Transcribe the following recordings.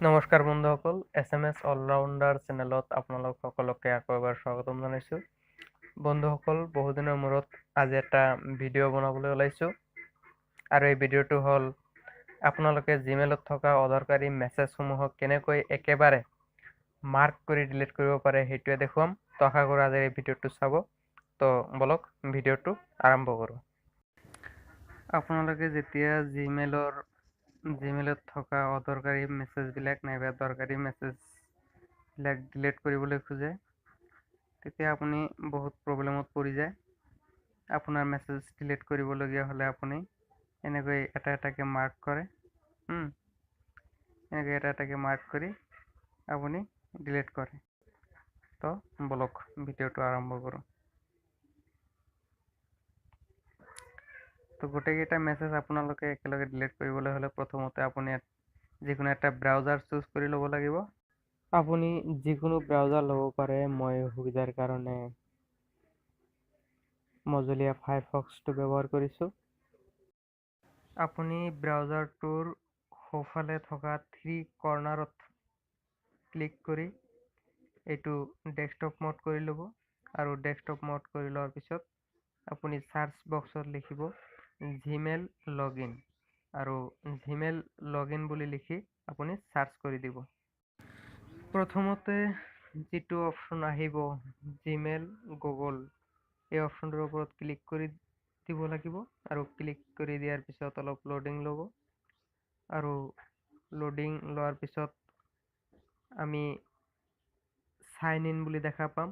নমস্কাৰ বন্ধুসকল, S M S allrounder চেনেলত আপোনালোক সকলোকে আকৌ এবাৰ স্বাগতম জনাইছোঁ। বন্ধুসকল, বহুদিনৰ মূৰত আজি এটা ভিডিঅ' বনাবলৈ ওলাইছোঁ আৰু এই ভিডিঅ'টো হ'ল আপোনালোকে জিমেইলত থকা অদৰকাৰী মেছেজসমূহক কেনেকৈ একেবাৰে মাৰ্ক কৰি ডিলিট কৰিব পাৰে, সেইটোৱে দেখুৱাম। তো আশা কৰোঁ আজিৰ এই ভিডিঅ'টো চাব। তো বলক, ভিডিঅ'টো আৰম্ভ কৰোঁ। আপোনালোকে যেতিয়া জিমেইলত থকা অদৰকাৰী মেছেজবিলাক নাইবা দৰকাৰী মেছেজবিলাক ডিলিট কৰিবলৈ খোজে, তেতিয়া আপুনি বহুত প্ৰব্লেমত পৰি যায়। আপোনাৰ মেছেজ ডিলিট কৰিবলগীয়া হ'লে আপুনি এনেকৈ এটা এটাকৈ মাৰ্ক কৰে, এনেকৈ এটা এটাকৈ মাৰ্ক কৰি আপুনি ডিলিট কৰে। তো বলক, ভিডিঅ'টো আৰম্ভ কৰোঁ। তো গোটেইকেইটা মেছেজ আপোনালোকে একেলগে ডিলিট কৰিবলৈ হ'লে প্ৰথমতে আপুনি যিকোনো এটা ব্ৰাউজাৰ চুজ কৰি ল'ব লাগিব। আপুনি যিকোনো ব্ৰাউজাৰ ল'ব পাৰে। মই সুবিধাৰ কাৰণে মজলীয়া ফায়াৰফক্সটো ব্যৱহাৰ কৰিছোঁ। আপুনি ব্ৰাউজাৰটোৰ সোঁফালে থকা থ্ৰী কৰ্ণাৰত ক্লিক কৰি এইটো ডেস্কটপ মোড কৰি ল'ব আৰু ডেস্কটপ মোড কৰি লোৱাৰ পিছত আপুনি চাৰ্চ বক্সত লিখিব জিমেইল লগ ইন আৰু জিমেইল লগ ইন বুলি লিখি আপুনি চাৰ্চ কৰি দিব। প্ৰথমতে যিটো অপশ্যন আহিব, জিমেইল গুগল, এই অপশ্যনটোৰ ওপৰত ক্লিক কৰি দিব লাগিব আৰু ক্লিক কৰি দিয়াৰ পিছত অলপ লোডিং ল'ব আৰু লোডিং লোৱাৰ পিছত আমি চাইন ইন বুলি দেখা পাম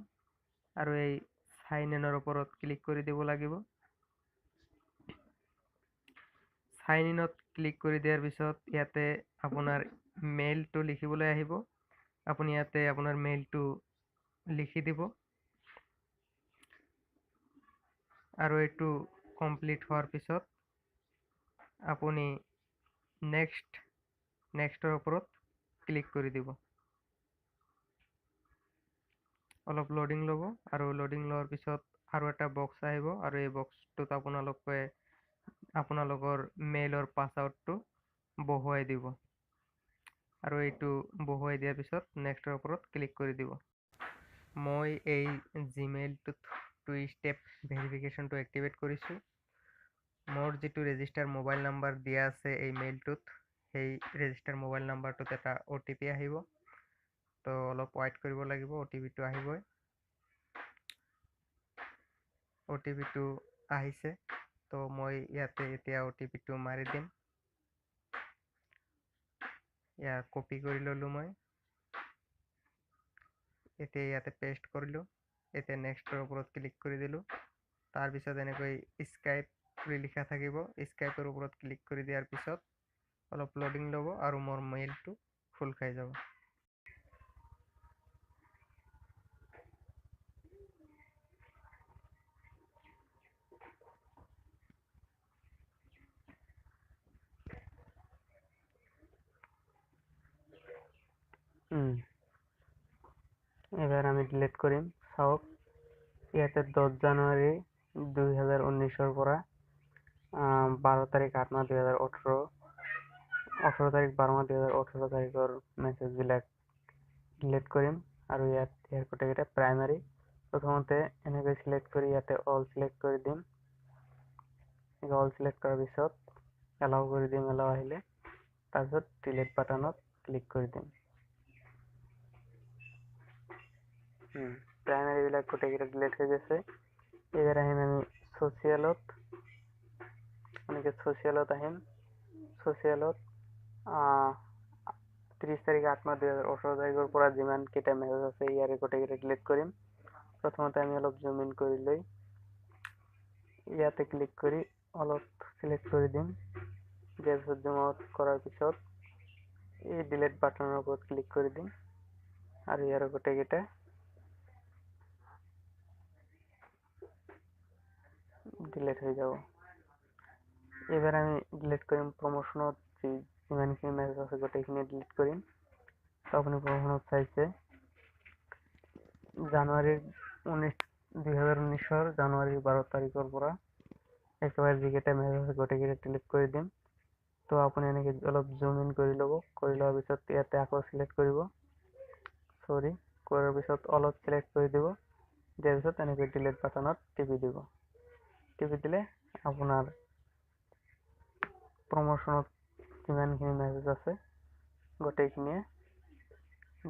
আৰু এই চাইন ইনৰ ওপৰত ক্লিক কৰি দিব লাগিব। চাইন ইনত ক্লিক কৰি দিয়াৰ পিছত ইয়াতে আপোনাৰ মেইলটো লিখিবলৈ আহিব। আপুনি ইয়াতে আপোনাৰ মেইলটো লিখি দিব আৰু এইটো কমপ্লিট হোৱাৰ পিছত আপুনি নেক্সটৰ ওপৰত ক্লিক কৰি দিব। অলপ লোডিং ল'ব আৰু লোডিং লোৱাৰ পিছত আৰু এটা বক্স আহিব আৰু এই বক্সটোত আপোনালোকে আপোনালোকৰ মেইলৰ পাছৱৰ্ডটো বহুৱাই দিব আৰু এইটো বহুৱাই দিয়াৰ পিছত নেক্সটৰ ওপৰত ক্লিক কৰি দিব। মই এই জিমেইলটোত টু ষ্টেপ ভেৰিফিকেশ্যনটো এক্টিভেট কৰিছোঁ। মোৰ যিটো ৰেজিষ্টাৰ মোবাইল নাম্বাৰ দিয়া আছে এই মেইলটোত, সেই ৰেজিষ্টাৰ মোবাইল নাম্বাৰটোত এটা অ' টি পি আহিব। তো অলপ ৱেইট কৰিব লাগিব, অ' টি পিটো আহিবই। অ' টি পিটো আহিছে। তো মই ইয়াতে এতিয়া অ' টি পিটো মাৰি দিম। ইয়াৰ কপি কৰি ল'লোঁ মই, এতিয়া ইয়াতে পেষ্ট কৰিলোঁ। এতিয়া নেক্সটৰ ওপৰত ক্লিক কৰি দিলোঁ। তাৰপিছত এনেকৈ স্কাইপ বুলি লিখা থাকিব। স্কাইপৰ ওপৰত ক্লিক কৰি দিয়াৰ পিছত অলপ লোডিং ল'ব আৰু মোৰ মেইলটো খোল খাই যাব। এইবাৰ আমি ডিলিট কৰিম। চাওক, ইয়াতে 10 জানুৱাৰী 2019ৰ পৰা 12 তাৰিখ 8 মাহ 2018, 18 তাৰিখ 12 মাহ 2018 তাৰিখৰ মেছেজবিলাক ডিলিট কৰিম। আৰু ইয়াত ইয়াৰ গোটেইকেইটা প্ৰাইমাৰী। প্ৰথমতে এনেকৈ চিলেক্ট কৰি ইয়াতে অল চিলেক্ট কৰি দিম। অল চিলেক্ট কৰাৰ পিছত এলাউ কৰি দিম। এলাউ আহিলে তাৰপিছত ডিলিট বাটনত ক্লিক কৰি দিম। প্ৰাইমাৰীবিলাক গোটেইকেইটা ডিলিট হৈ গৈছে। এইবাৰ আহিম আমি ছ'চিয়েলত। এনেকৈ ছ'চিয়েলত আহিম। ছ'চিয়েলত 30 তাৰিখ 8 মাহ 2018 তাৰিখৰ পৰা যিমানকেইটা মেছেজ আছে, ইয়াৰে গোটেইকেইটা ডিলিট কৰিম। প্ৰথমতে আমি অলপ জুম ইন কৰি লৈ ইয়াতে ক্লিক কৰি অলপ চিলেক্ট কৰি দিম। দিয়াৰ পিছত, জুম আউট কৰাৰ পিছত এই ডিলিট বাটনৰ ওপৰত ক্লিক কৰি দিম আৰু ইয়াৰ গোটেইকেইটা ডিলিট হৈ যাব। এইবাৰ আমি ডিলিট কৰিম প্ৰমোশ্যনত যিমানখিনি মেছেজ আছে, গোটেইখিনি ডিলিট কৰিম। তো আপুনি প্ৰমোশ্যনত চাইছে, জানুৱাৰীৰ 19, 2019ৰ জানুৱাৰীৰ 12 তাৰিখৰ পৰা একেবাৰে যিকেইটা মেছেজ আছে, গোটেইকেইটা ডিলিট কৰি দিম। তো আপুনি এনেকৈ অলপ জুম ইন কৰি ল'ব। কৰি লোৱাৰ পিছত ইয়াতে আকৌ চিলেক্ট কৰিব, চৰি, কৰাৰ পিছত অলপ চিলেক্ট কৰি দিব। দিয়াৰ পিছত এনেকৈ ডিলিট বাটনত টিপি দিব। টিপি দিলে আপোনাৰ প্ৰমোশ্যনত যিমানখিনি মেছেজ আছে গোটেইখিনিয়ে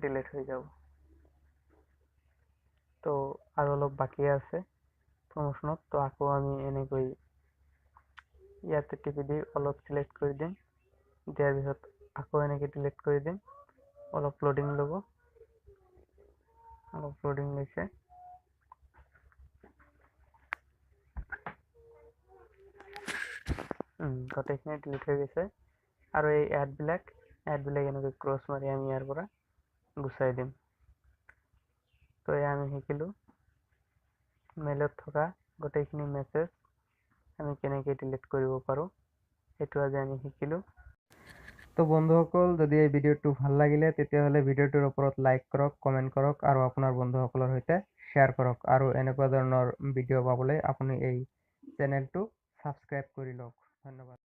ডিলিট হৈ যাব। তো আৰু অলপ বাকী আছে প্ৰমোশ্যনত, তো আকৌ আমি এনেকৈ ইয়াতে টিপি দি অলপ চিলেক্ট কৰি দিম। দিয়াৰ পিছত আকৌ এনেকৈ ডিলিট কৰি দিম। অলপ লোডিং ল'ব, অলপ লোডিং লৈছে। গোটেইখিনি ডিলিট হৈ গৈছে। আৰু এই এডবিলাক এনেকৈ ক্ৰছ মাৰি আমি ইয়াৰ পৰা গুচাই দিম। তো এয়া আমি শিকিলোঁ মেইলত থকা গোটেইখিনি মেছেজ আমি কেনেকৈ ডিলিট কৰিব পাৰোঁ, সেইটো আজি আমি শিকিলোঁ। তো বন্ধুসকল, যদি এই ভিডিঅ'টো ভাল লাগিলে তেতিয়াহ'লে ভিডিঅ'টোৰ ওপৰত লাইক কৰক, কমেণ্ট কৰক আৰু আপোনাৰ বন্ধুসকলৰ সৈতে শ্বেয়াৰ কৰক। আৰু এনেকুৱা ধৰণৰ ভিডিঅ' পাবলৈ আপুনি এই চেনেলটো ছাবস্ক্ৰাইব কৰি লওক। ধন্যবাদ।